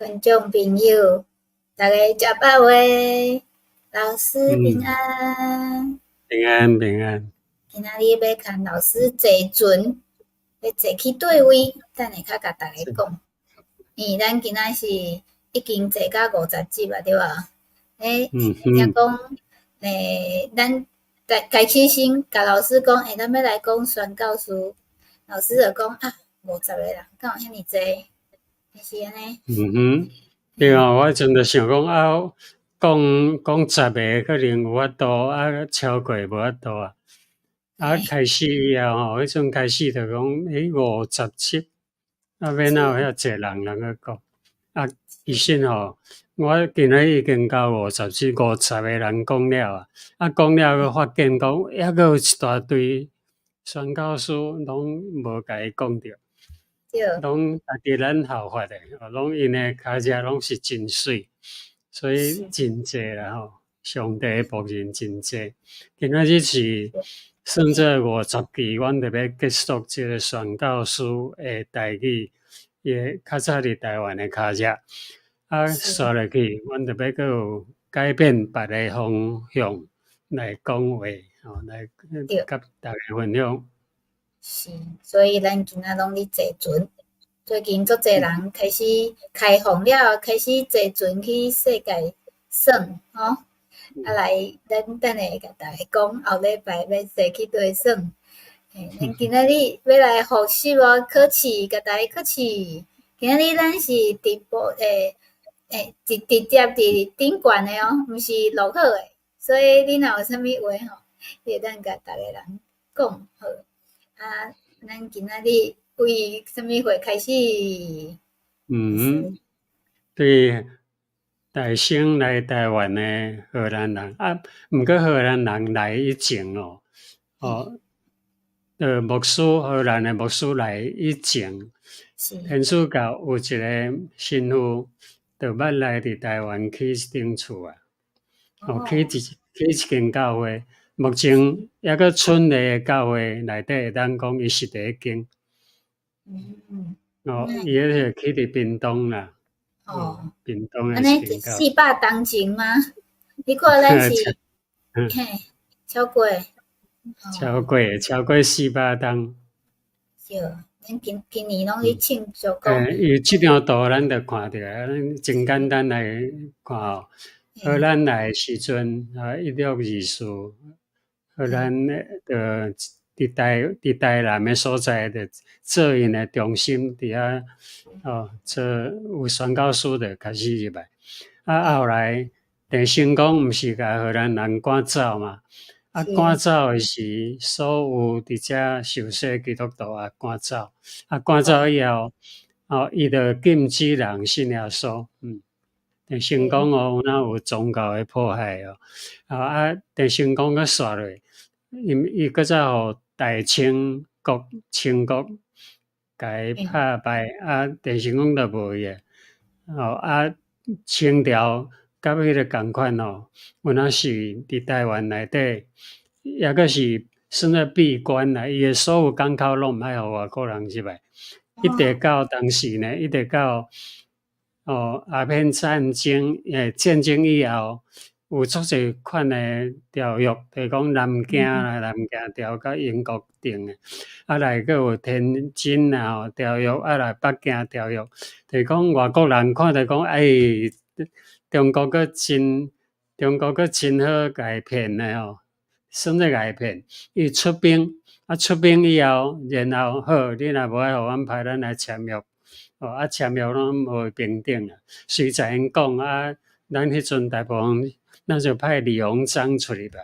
觀眾朋友，大家食飽未？老師平安。平安平安。今仔日欲共老師坐船，欲坐去佗位？等下較共大家講。欸，咱今仔是已經坐到50集啊，對無？欸，聽講，欸，咱開始先共老師講，欸，咱欲來講宣教書，老師就講啊，50個人，敢有遐爾濟？是按呢？嗯哼，對啊，我彼陣就想講啊，講講10個可能有法度，啊，超過無法度啊。啊，開始以後吼，彼陣開始就講，欸，50集，啊，欲哪有遐濟人通去講？啊，其實吼，我今仔已經到五十集，50個人講了啊，啊，講了閣發現講，猶閣有一大堆宣教書攏無共伊講著。攏家己咱效法的，攏𪜶的跤跡攏是真媠，所以真濟啦吼。上帝的僕人真濟。今仔日是算做50期，阮就欲結束這个宣教書的台語，伊的較早佇台灣的跤跡。啊，紲落去，阮就欲閣有改變別个方向來講話，吼，來佮大家分享。是，所以咱今仔攏咧坐船。最近足濟人開始開放了，開始坐船去世界耍，吼。啊來，咱等下共大家講，後禮拜欲坐去佗耍。嘿，咱今仔日欲來複習哦，考試，共大家考試。今仔日咱是直播，欸欸，直直接佇頂懸的哦，毋是錄好的，所以你若有啥物話吼，會當共逐个人講好。啊，咱今仔日為啥物會開始？嗯，對，大先來台灣的荷蘭人啊，毋過荷蘭人來以前哦，哦，牧師荷蘭的牧師來以前，天主教有一个神父，就捌來佇台灣起一間厝啊，哦，起一間教會，目前猶閣存咧的教會內底會當講伊是第一間。哦，伊彼個起佇屏東啦。哦，屏東按呢400冬前嗎？你看咱是，嘿，超過，超過400冬。對，咱今年攏咧慶祝講。欸，伊這張圖咱就看著啊，咱真簡單來看哦。荷蘭來的時陣啊，1624，荷蘭就佇台南的所在，就做𪜶的中心，佇遐哦，做有宣教師就開始入來。啊，後來鄭成功毋是共荷蘭人趕走嘛？啊，趕走的時，所有佇遮受洗基督徒也趕走。啊，趕走以後，哦，伊就禁止人信耶穌。鄭成功哦，有哪有宗教的迫害哦？啊，鄭成功閣煞落，伊閣再予大清國清國共伊拍敗，啊，鄭成功就無去啊。哦，啊，清朝佮彼个仝款哦，有哪是佇台灣內底，抑閣是算做閉關啦，伊的所有港口攏毋愛予外國人入來，一直到當時呢，一直到哦鴉片戰爭，欸，戰爭以後，有足濟款的條約，就是講南京啦，南京條佮英國訂的，啊來閣有天津啊吼條約，啊來北京條約，就是講外國人看著講，欸，中國閣真好共騙的吼，算做共騙。伊出兵，啊出兵以後，然後好，你若無愛予阮派咱來簽約，哦啊簽約攏無平等啊。隨在𪜶講啊，咱彼陣大部分，咱就派李鴻章出去吧，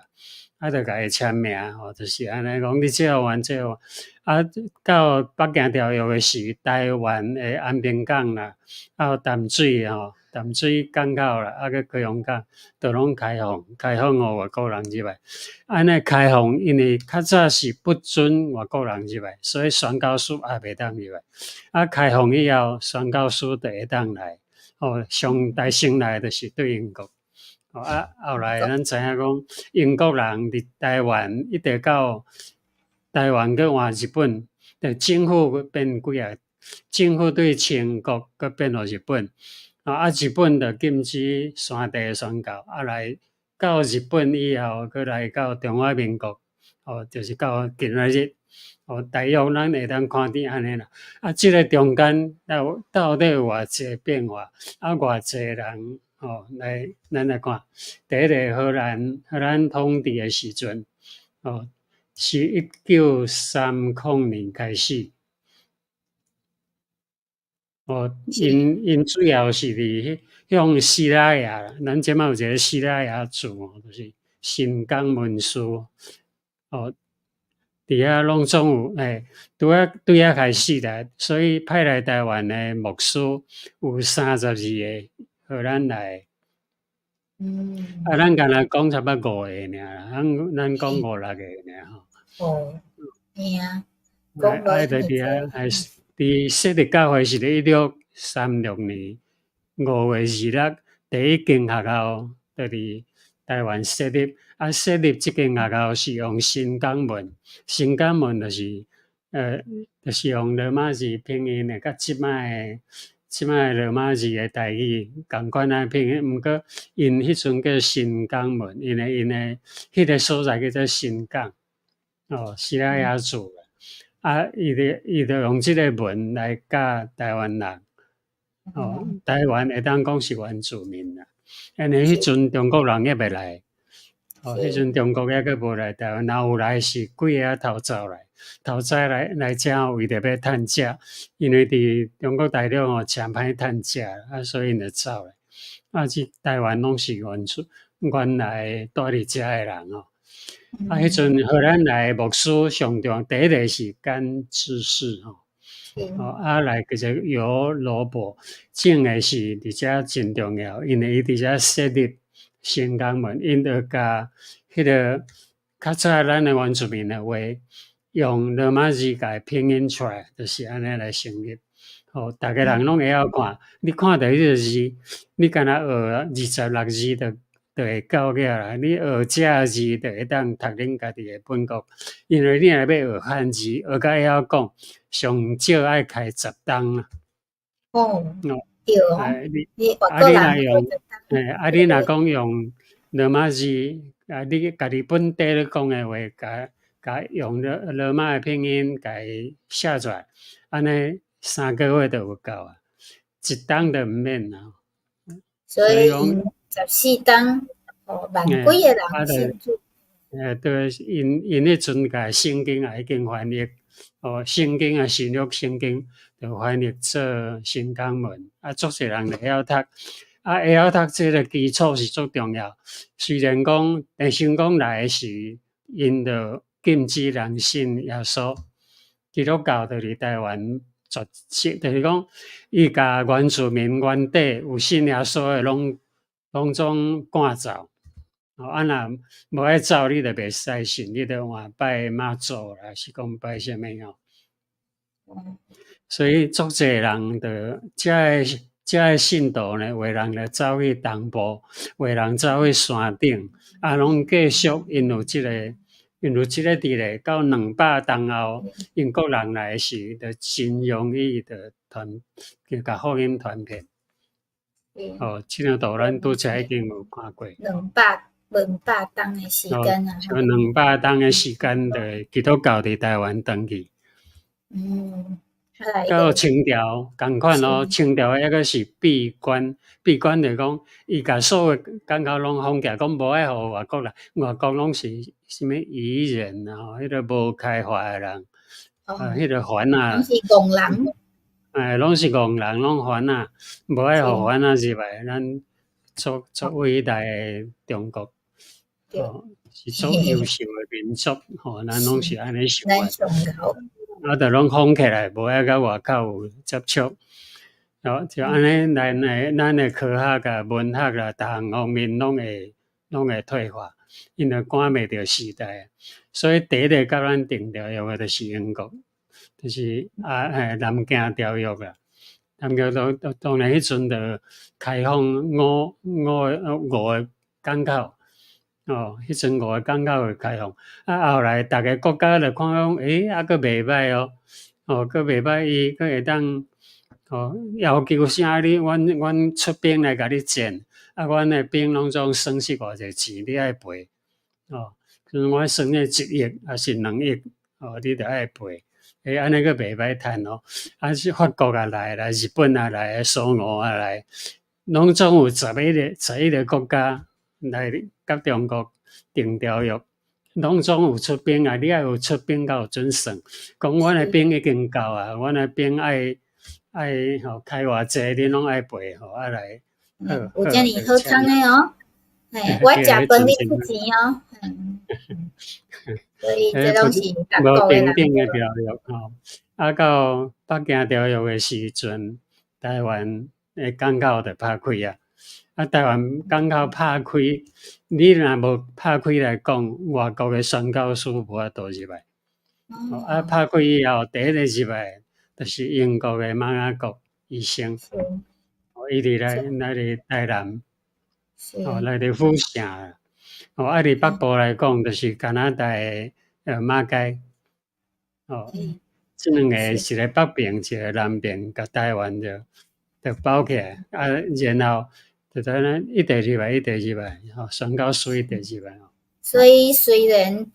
啊就共伊簽名吼，就是按呢講，你這予阮，這予阮。啊，到北京條約的時，台灣的安平港啦，啊有淡水吼，淡水港口啦，啊閣高雄港，都攏開放，開放予外國人入來。按呢開放，因為較早是不准外國人入來，所以宣教師也袂當入來。啊，開放以後，宣教師就會當來。哦，上大先來就是對英國。哦啊，後來咱知影講，英國人佇台灣一直到台灣閣換日本，就政府變幾啊？政府對清國閣變予日本。啊，日本就禁止山地宣教，啊來到日本以後，閣來到中華民國，哦，就是到今仔日，哦，大約咱會當看見按呢啦。啊，這个中間到底有偌濟變化？啊，偌濟人，哦，來，咱來看，第一个荷蘭統治的時陣，哦，是1930年開始。哦，𪜶主要是佇向西拉雅，咱這擺有一个西拉雅字哦，就是新港文書，哦，佇遐攏總有，欸，對遐開始啦，所以派來台灣的牧師有32個荷蘭來。啊，咱干焦講差不多五个爾啦，咱講五六個爾吼。哦，嘿啊，啊，就佇遐，還佇設立教會是佇1636年5月26，第一間學校就佇台灣設立。啊，設立這間學校是用新港文，新港文就是，就是用羅馬字拼音的，佮這擺羅馬字的台語仝款仔拼音。毋過，𪜶彼陣叫新港文，因為𪜶的彼个所在叫做新港，哦，西拉雅族。啊，伊就用這个文來教台灣人，哦，台灣會當講是原住民啦。因為彼陣中國人猶未來，哦，彼陣中國猶閣無來台灣，若有來是幾个仔偷走來，偷走來來遮為著欲趁食，因為佇中國大陸吼誠歹趁食，啊，所以𪜶就走來。啊，這台灣攏是原來蹛佇遮的人哦。啊，彼陣荷蘭來的牧師上重要第一個是甘知識吼，哦，啊來叫做油蘿蔔，種的是佇遮真重要，因為伊佇遮設立新港門，𪜶就共彼个較早咱的原住民的話，用羅馬字共拼音出來，就是按呢來成立。吼，逐个人攏會曉看，你看著彼个字，你干焦學26字就會到了啦。你學這字就會當讀恁家己的本國，因為你若欲學漢字，學甲會曉講，上少愛開10冬啊。哦，對哦，你啊，你若用，欸，啊，你若講用羅馬字，啊，你家己本地咧講的話，共共用羅馬的拼音共伊寫出來，按呢3個月就有夠啊，一冬就毋免啦。所以14冬，哦，萬幾个人信主。欸，對，𪜶彼陣共聖經也已經翻譯，哦，聖經啊，新約聖經就翻譯做新港文，啊，足濟人就會曉讀，啊，會曉讀這个基礎是足重要。雖然講鄭成功來的時，𪜶就禁止人信耶穌，基督教就佇台灣絕跡，就是講伊共原住民原底有信耶穌的攏總趕走。哦，啊若無愛走，你就袂使信，你就換拜媽祖啦，是講拜啥物吼。所以足濟人就遮个信徒呢，有的人就走去東部，有的人走去山頂，啊，攏繼續𪜶有這个佇咧，到200冬後，英國人來時，就真容易就傳，就共福音傳遍。哦，這張圖咱拄才已經有看過。200冬的時間啊！像200冬的時間，就基督教佇台灣轉去。到清朝仝款哦，清朝抑閣是閉關，閉關就講，伊共所有港口攏封起來，講無愛予外國人，外國攏是啥物夷人啊，吼，彼个無開化的人，啊，彼个番仔，攏是戇人。欸，攏是戇人，攏番仔，無愛予番仔入來，咱足足偉大的中國，哦，是足優秀的民族，吼，咱攏是按呢想的。啊，就攏封起來，無愛佮外口有接觸，哦，就按呢，咱的科學啊、文學啦，逐項方面攏會退化，因為趕袂著時代。所以第一个共咱訂條約的就是英國，就是啊，欸，南京條約啦。南京當然彼陣就開放五個港口，哦，彼陣五個港口會開放，啊，後來逐个國家就看講，欸，啊，閣袂䆀哦，哦，閣袂䆀，伊閣會當，哦，要求啥你，阮出兵來共你戰，啊，阮的兵攏總損失偌濟錢，你愛賠，哦，阮損失1億，抑是2億，哦，你著愛賠。欸，按呢閣袂歹趁哦。啊，是法國也來啦，日本也來，蘇俄也來，攏總有11個國家來佮中國訂條約，攏總有出兵啊！你愛有出兵才有準算。講阮的兵已經夠啊，阮的兵愛吼開偌濟，恁攏愛賠吼，啊來。有遮爾好康的哦，嘿，我食飯你出錢哦，嗯，所以這攏是無平等的條約吼。啊，到北京條約的時陣，台灣的港口就拍開啊。啊，台灣港口拍開，你若無拍開來講，外國的宣教師無法度入來。啊，拍開以後，第一個入來就是英國的瑪雅國醫生。哦，伊佇來佇台南，哦，來佇府城。哦，啊，佇北部來講，就是加拿大的馬偕。哦，這兩個一個北邊，一個南邊，共台灣就包起來。啊，然後就按呢一直入來，一直入來，吼，宣教師一直入來。所以雖然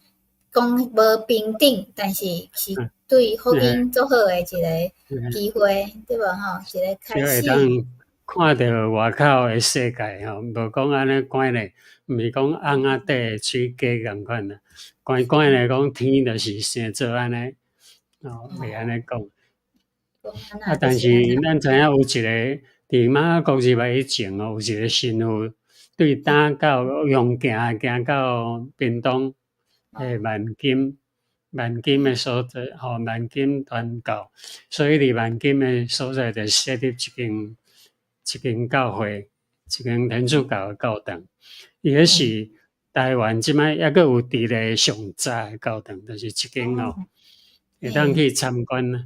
講無平等，但是是對福音足好的一個機會，對無吼？一個開始。看著外口的世界吼，無講按呢關咧，毋是講甕仔底的水雞仝款啦。關關來講，天就是生做按呢，哦，袂按呢講。啊，但是咱知影有一個佇瑪雅國入來以前哦，有一個神父對呾到用行行到屏東的萬金，萬金的所在吼，萬金傳教，所以佇萬金的所在就設立一間教會，一間天主教的教堂。伊彼是台灣這擺猶閣有佇咧上早的教堂，就是這間哦，會當去參觀啊。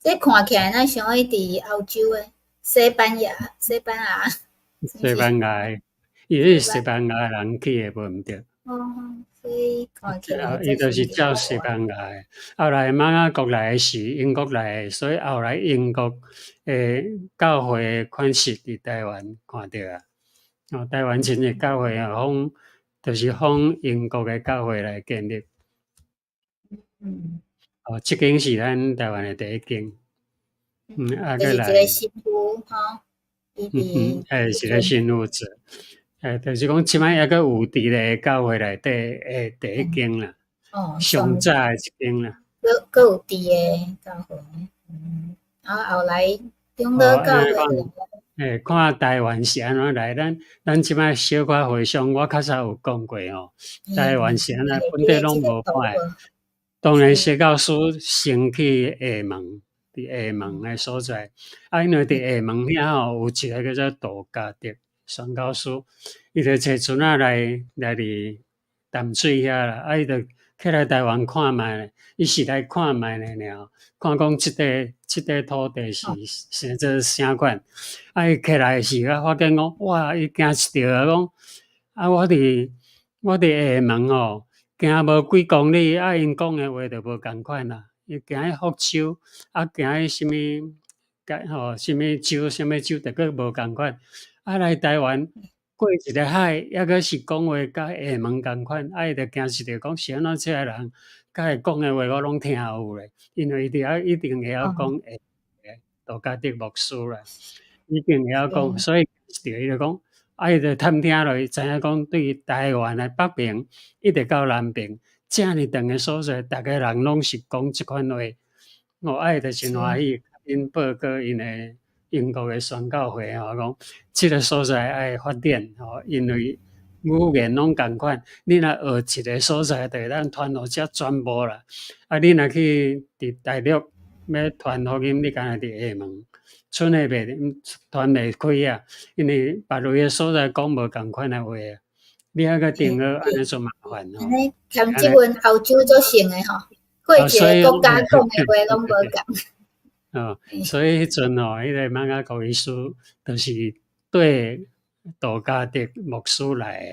這看起來若像彼佇歐洲的西班牙，西班牙。西班牙的，伊彼是西班牙人起的，無毋對。哦，所以看起來。伊就是照西班牙的。後來瑪雅國來的是英國來的，所以後來英國的教會的款式佇台灣看著啊。哦，台灣真濟教會啊，仿就是仿英國的教會來建立。哦，這間是咱台灣的第一間。啊，就是一個神父吼，伊佇。欸，是個神父做。欸，就是講，這擺猶閣有佇咧教會內底的第一間啦。哦。上早的一間啦。閣有佇的教會，啊，後來長老教會。欸，看台灣是按怎來？咱這擺小可回想，我較早有講過吼，台灣是按怎本底攏無看。當然，宣教師先去廈門，佇廈門的所在。啊，因為佇廈門遐吼，有一個叫做杜嘉德宣教師，伊就坐船仔來佇淡水遐啦。啊，伊就起來台灣看覓，伊是來看覓的爾，看講這塊土地是生做啥款。啊，伊起來時啊，發現講，哇，伊驚一著啊，講啊，我佇廈門吼，行無幾公里，啊，𪜶講的話就無仝款啦。伊行去福州，啊，行去啥物，吼，啥物州，啥物州，就閣無仝款。啊，來台灣過一个海，猶閣是講話佮廈門仝款，啊，伊就驚一著講是按怎這个人，佮伊講的話我攏聽有咧，因為伊佇遐一定會曉講會杜嘉德牧師啦，一定會曉講，所以伊就講，啊，伊就探聽落去，知影講對台灣的北邊一直到南邊，遮爾長的所在，逐个人攏是講這款話，哦，啊，伊就真歡喜，𪜶報告𪜶的英國的宣教會吼，講這个所在愛發展吼，因為語言攏仝款，你若學一个所在，就會當傳予遮全部啦。啊，你若去佇大陸欲傳福音，你敢若佇廈門，賰會袂傳袂開啊，因為別位的所在講無仝款的話啊，你還閣定學按呢足麻煩吼。按呢含這份歐洲足像的吼，過一个國家講的話攏無仝。哦，所以彼陣吼，彼个瑪雅國醫師就是對杜嘉德牧師來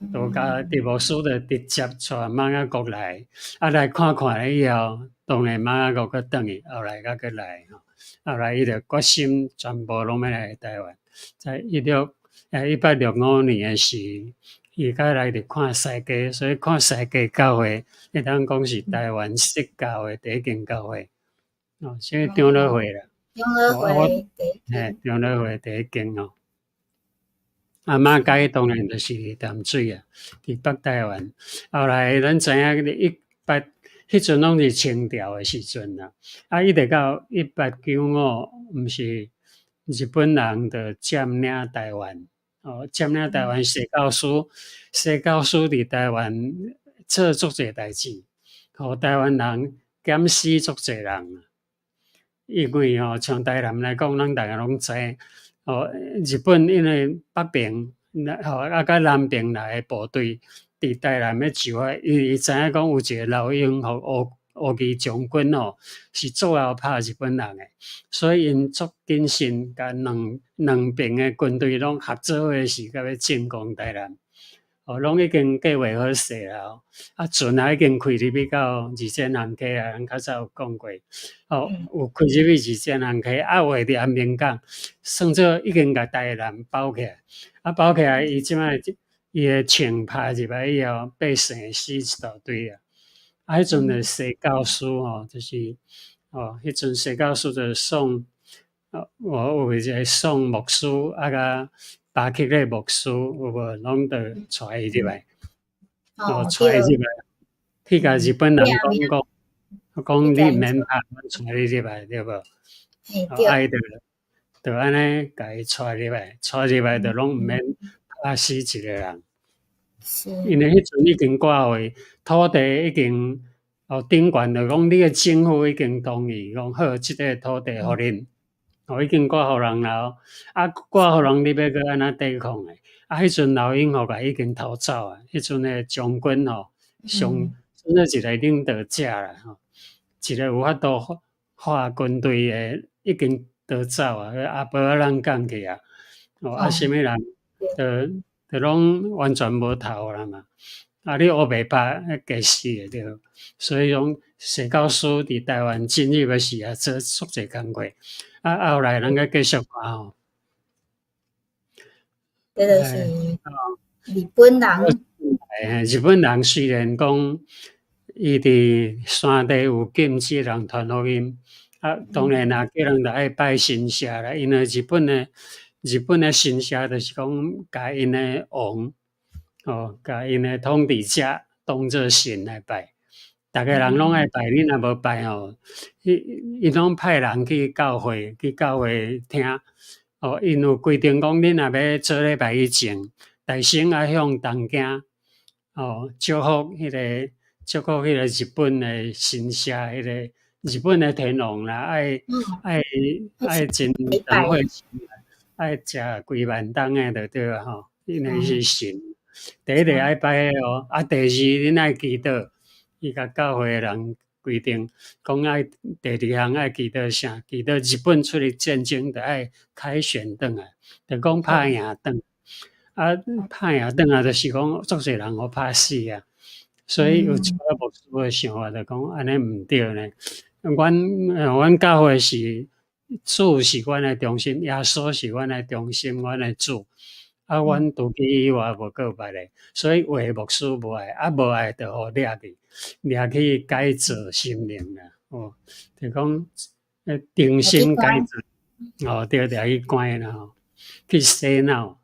的。杜嘉德牧師就直接帶瑪雅國來，啊來看看了以後，當然瑪雅國閣轉去，後來閣閣來吼。後來伊就決心全部攏欲來台灣。在1865年的時，伊才來佇看西街，所以看西街教會，會當講是台灣釋教的第一間教會。哦，啥物長老會啦？長老會第一間。長老會第一間哦。啊，馬偕當然就是佇淡水啊，佇北台灣。後來咱知影一八，彼陣攏是清朝的時陣啦。啊，一直到1895，毋是日本人就佔領台灣。哦，佔領台灣，釋教師，釋教師佇台灣做足濟代誌，予台灣人減死足濟人。因為吼，像台南來講，咱逐家攏知。哦，日本因為北邊，吼啊，佮南邊來的部隊佇台南咧守啊，因為伊知影講有一個劉永福吳吳儀將軍吼，是足𠢕拍日本人的，所以𪜶足謹慎，共兩邊的軍隊攏合做伙時，佮欲進攻台南。哦，攏已經計劃好勢啦，啊，船也已經開入去到二線航溪啊，咱較早有講過，哦，有開入去二線航溪，啊，畫佇安平港，算做已經共台南包起來，啊，包起來，伊這擺伊的銃拍入來以後，百姓死一大堆啊，啊，彼陣就釋教師吼，就是哦，彼陣釋教師就宋，哦，有一個宋牧師啊，佮巴克禮牧師有無？攏著帶伊入來，哦，帶伊入來，去共日本人講講，講你毋免拍，阮帶你入來，對無？啊，伊就按呢共伊帶入來，帶入來就攏毋免拍死一個人。因為彼陣已經掛予伊土地已經哦，頂懸就講你的政府已經同意講好，這個土地予恁。哦，已經割予人了，啊，割予人，你欲閣按怎抵抗的？啊，彼陣劉永福啊已經逃走啊，彼陣的將軍吼，上算做一個領導者啦吼，一個有法度化軍隊的已經逃走啊，阿婆仔攏講去啊，哦，啊，啥物人，就攏完全無頭啦嘛，啊，你烏白拍，會死的對。所以講，釋教師佇台灣進入的時啊，做足濟工課。啊，後來咱閣繼續看吼。這就是日本人。日本人雖然講伊佇山地有禁止人傳福音，啊，當然啦，叫人著愛拜神社啦。因為日本的神社就是講，共𪜶的王，哦，共𪜶的統治者當做神來拜。逐个人攏愛拜，你若無拜吼，伊𪜶攏派人去教會，去教會聽。哦，𪜶有規定講，恁若欲做禮拜以前，大先愛向東京，哦，祝福彼個日本的神社，彼個日本的天皇啦，愛真當會愛食幾萬擔的就對啊吼，因為伊是神。第一個愛拜彼個哦，啊，第二恁愛祈禱。伊共教會的人規定，講愛第二項愛祈禱啥？祈禱日本出去戰爭，著愛凱旋轉來，就講拍贏轉。啊，拍贏轉來，就是講足濟人予拍死啊。所以有一寡牧師的想法，就講按呢毋對呢。阮教會是主是阮的中心，耶穌是阮的中心，阮的主。啊，阮除去以外無閣有別个，所以有的牧師無愛，啊無愛就予掠去，掠去改造心靈啦，哦，就講重新改造，哦，對，掠去關啦吼，去洗腦。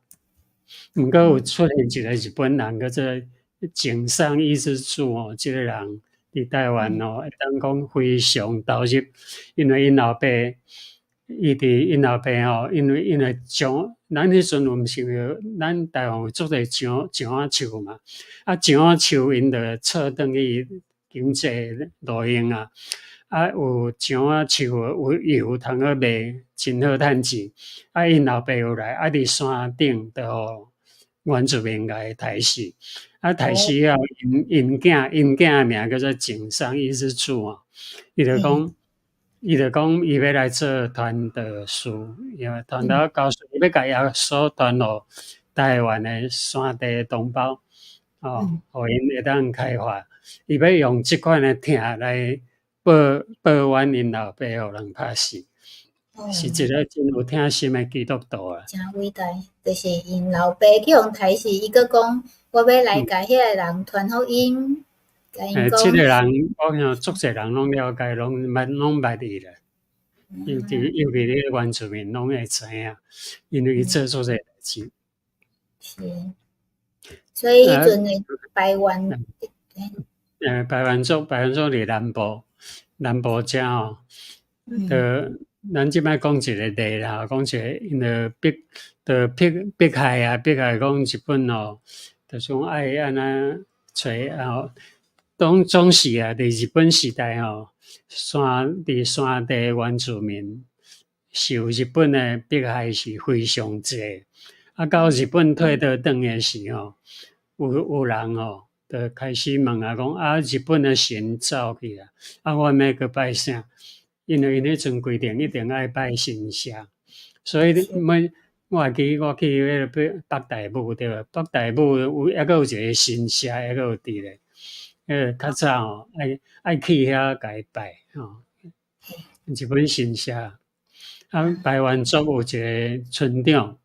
毋過有出現一個日本人叫做井上義之助哦，這個人佇台灣哦，會當講非常投入，因為𪜶老爸。伊佇𪜶老爸吼，因為樟，咱彼陣有毋是有咱台灣有足濟樟仔樹嘛，啊樟仔樹𪜶就切轉去經濟路用啊，啊有樟仔樹有油通好賣，真好趁錢。啊𪜶老爸有來，啊佇山頂就予原住民共伊刣死，啊刣死了後，𪜶囝的名叫做井上義之助吼，伊就講。伊就講，伊欲來做傳道士，因為傳道教士，伊欲共耶穌傳予台灣的山地同胞，哦，予𪜶會當開化。伊欲用這款的疼來報冤𪜶老爸予人拍死。是一个真有疼心的基督徒啊。誠偉大，就是𪜶老爸去予刣死，伊閣講我欲來共遐个人傳福音，共𪜶 這個講。人我想足濟人攏了解，攏捌伊啦。尤其咧原住民攏會知影，因為伊做足濟代誌。是，所以彼陣的排灣，排灣族佇南部，南部遮吼，就咱這擺講一個例啦，講一個，𪜶就逼，就迫迫害啊，迫害講日本吼，就是講愛按怎揣啊，當總是啊，佇日本時代吼，佇山地原住民受日本的迫害是非常濟。啊，到日本退倒轉的時吼，有人吼，就開始問啊，講啊，日本的神走去啊，啊，我欲閣拜啥？因為𪜶彼陣規定一定愛拜神社，所以每我會記我去彼個北大武對無？北大武有猶閣有一個神社，猶閣有佇咧。彼個較早吼，愛去遐共伊拜吼。日本神社，啊，排灣族有一個村長，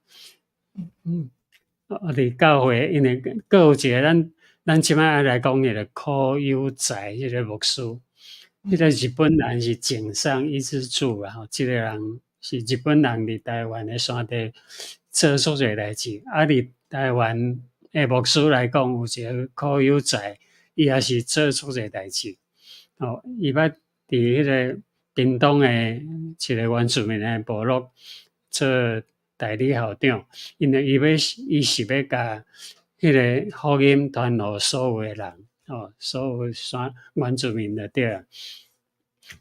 啊，佇教會，因為閣有一個咱這擺愛來講彼個柯有才彼個牧師，彼個日本人是井上一之助啦吼，這個人是日本人佇台灣的山地做足濟代誌，啊，佇台灣的牧師來講，有一個柯有才，伊也是做足濟代誌。哦，伊捌佇彼個屏東的一個原住民的部落做代理校長，因為伊是欲共彼個福音傳予所有的人，哦，所有山原住民就對啊。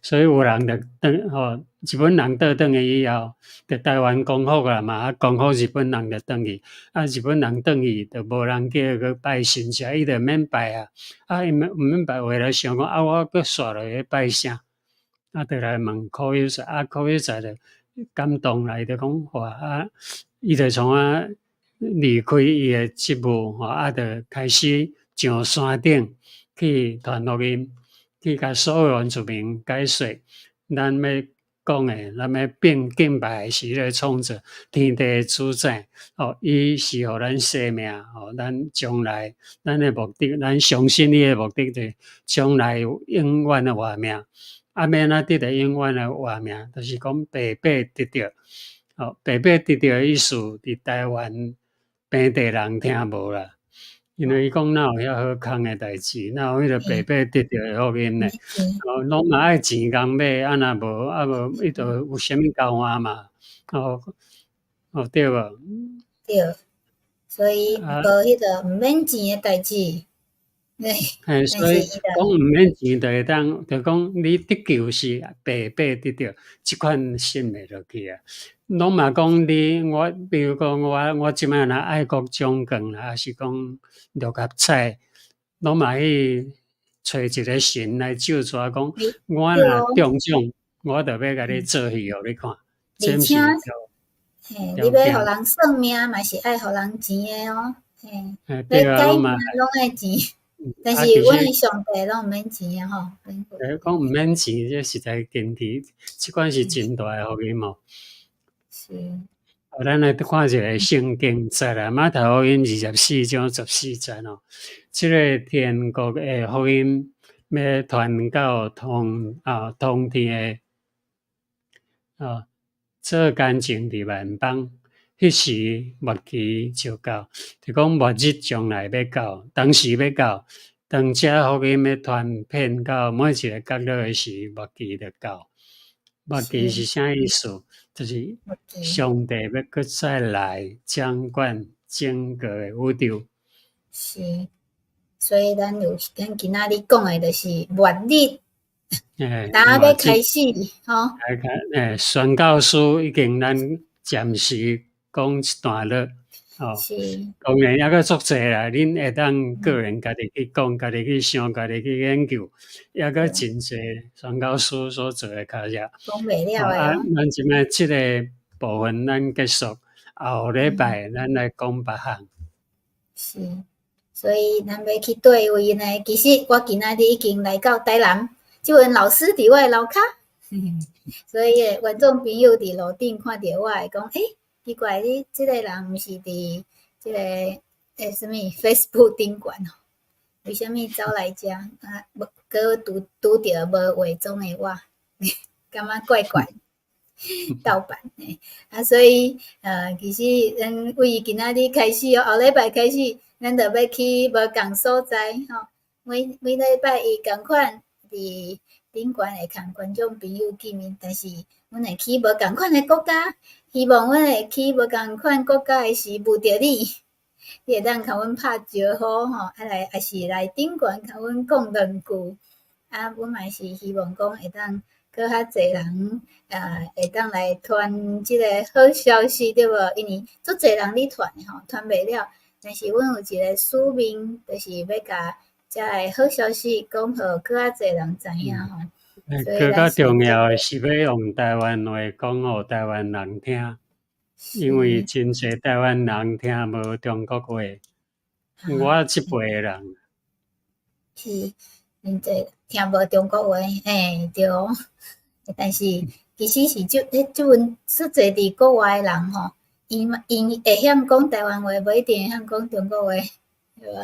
所以有人就轉吼，日本人倒轉去以後，就台灣光復啦嘛，啊，光復日本人就轉去，啊，日本人轉去就無人叫伊去拜神社，伊就免拜啊，啊，伊毋免拜，話來想講，啊，我閣煞落去拜啥？啊，就來問柯有才，啊，柯有才就感動啦，伊就講話啊，伊就創啊離開伊的職務吼，啊，就開始上山頂去傳福音，去共所有原住民解說，咱欲講的，咱欲變敬拜的是彼個創造天地的主宰，哦，伊是予咱生命，哦，咱將來咱的目的，咱相信伊的目的就是將來有永遠的活命。啊，欲按怎得著永遠的活命？就是講白白得著，哦，白白得著的意思，佇台灣平地人聽無啦。因為伊講哪有遐好康的代誌，哪有彼個白白得著的福音呢？哦，攏嘛愛錢共買，啊若無啊無，伊就有啥物交換嘛？哦哦對無？對，所以無彼個毋免錢的代誌。嘿，所以講毋免錢就會當，就講你得救是白白得著，這款信袂落去啊。攏嘛講你我，比如講我這擺若愛國獎券啦，抑是講六合彩，攏嘛去揣一個神來咒詛講，我若中獎，我就欲共你做戲予你看。而且，嘿，你欲予人算命嘛是愛予人錢的哦，嘿，欲改命攏愛錢。但是阮的上帝攏毋免錢的吼。講毋免錢，這實在堅持，這款是真大的福音哦。是。咱來看一個聖經節啊，馬太福音24章14節哦。這個天國的福音欲傳到通天的啊，做見證佇萬邦，彼時末期就到，就講末日將來欲到，當時欲到，當這福音欲傳遍到每一個角落的時，末期就到。末期是啥意思？就是上帝欲閣再來掌管整個的宇宙。是，所以咱今仔日講的就是末日，今欲開始吼。宣教書已經咱暫時講一段落，哦。當然猶閣足濟啦，恁會當個人家己去講，家己去想，家己去研究，猶閣真濟宣教師所做的工作。講袂了的。啊，咱這擺這個部分咱結束，後禮拜咱來講別項。是，所以咱欲去佗位呢？其實我今仔日已經來到台南，這位老師佇我的樓跤。所以觀眾朋友佇路頂看著我會講：欸，奇怪，你這個人毋是佇這個啥物 Facebook 頂懸哦？為啥物走來遮？啊，無閣拄拄著無化妝的我，感覺怪怪，盜版的。啊，所以其實咱為今仔日開始哦，後禮拜開始，咱就欲去無仝所在吼。每每禮拜一仝款佇頂懸會共觀眾朋友見面，但是阮會去無仝款的國家，希望阮會去無仝款國家的時遇著你，你會當共阮拍招呼吼，啊來，抑是來頂懸共阮講兩句。啊，阮嘛是希望講會當閣較濟人，會當來傳這個好消息，對無？因為足濟人咧傳的吼，傳袂了。但是阮有一個使命，就是欲共遮个好消息講予閣較濟人知影吼。閣較重要的是欲用台灣話講予台灣人聽，因為真濟台灣人聽無中國話。我這輩的人是真濟聽無中國話，嘿，對。但是其實是這這陣足濟佇國外的人吼，𪜶𪜶會曉講台灣話，無一定會曉講中國話，對無？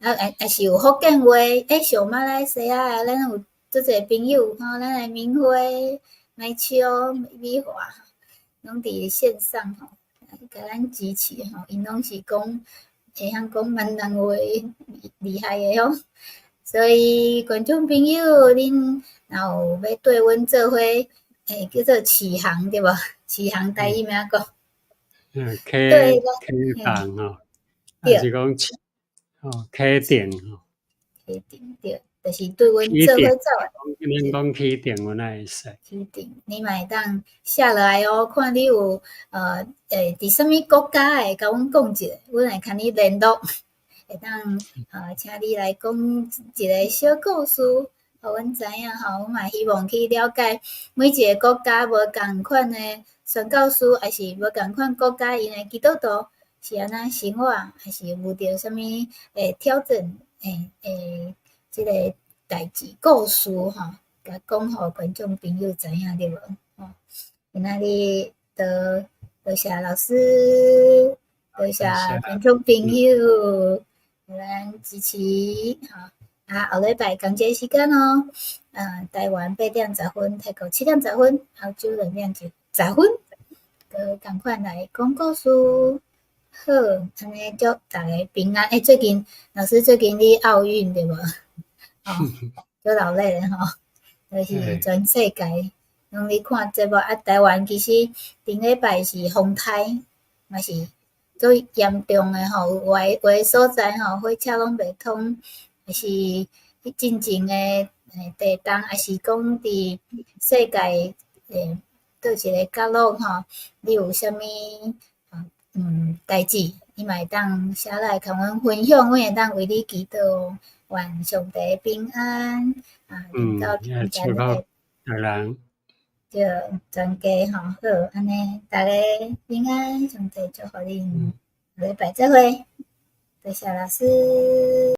啊，抑是有福建話，欸，像馬來西亞的，咱有足濟朋友吼，咱的明輝、麥秋、美華，攏佇線上吼，共咱支持吼，𪜶攏是講會曉講閩南話，厲害的哦。所以觀眾朋友，恁若有欲綴阮做伙，欸，叫做啟航對無？啟航台語按怎講？嗯，啟啟航吼，抑是講哦，啟程吼。啟程對，就是綴阮做伙走的。恁講啟程，阮也會使。啟程，你嘛會當寫落來哦，看你有欸，佇啥物國家的，共阮講一下，阮會共你聯絡，會當請你來講一個小故事，予阮知影吼。阮嘛希望去了解每一個國家無仝款的宣教師，抑是無仝款國家𪜶的基督徒是按怎生活，抑是遇著啥物挑戰，欸，這個代誌故事吼，共講予觀眾朋友知影對無？吼，今仔日就多謝老師，多謝觀眾朋友，咱支持吼。啊，後禮拜仝這個時間哦，台灣8點10分，泰國7點10分，澳洲2點10分，閣仝款來講故事。好，按呢祝逐家平安。欸，最近老師最近咧奧運對無？哦，足熱鬧的吼，就是全世界攏咧看節目。啊，台灣其實頂禮拜是風颱，嘛是足嚴重的吼，有的有的所在吼，火車攏袂通，抑是進前的地動，抑是講佇世界佗一个角落吼，你有啥物代誌，你嘛會當寫來共阮分享，阮會當為你祈禱，願上帝平安啊！嗯，也祝福逐人。對，全家吼好，按呢，逐家平安，上帝祝福恁，下禮拜再會，多謝老師。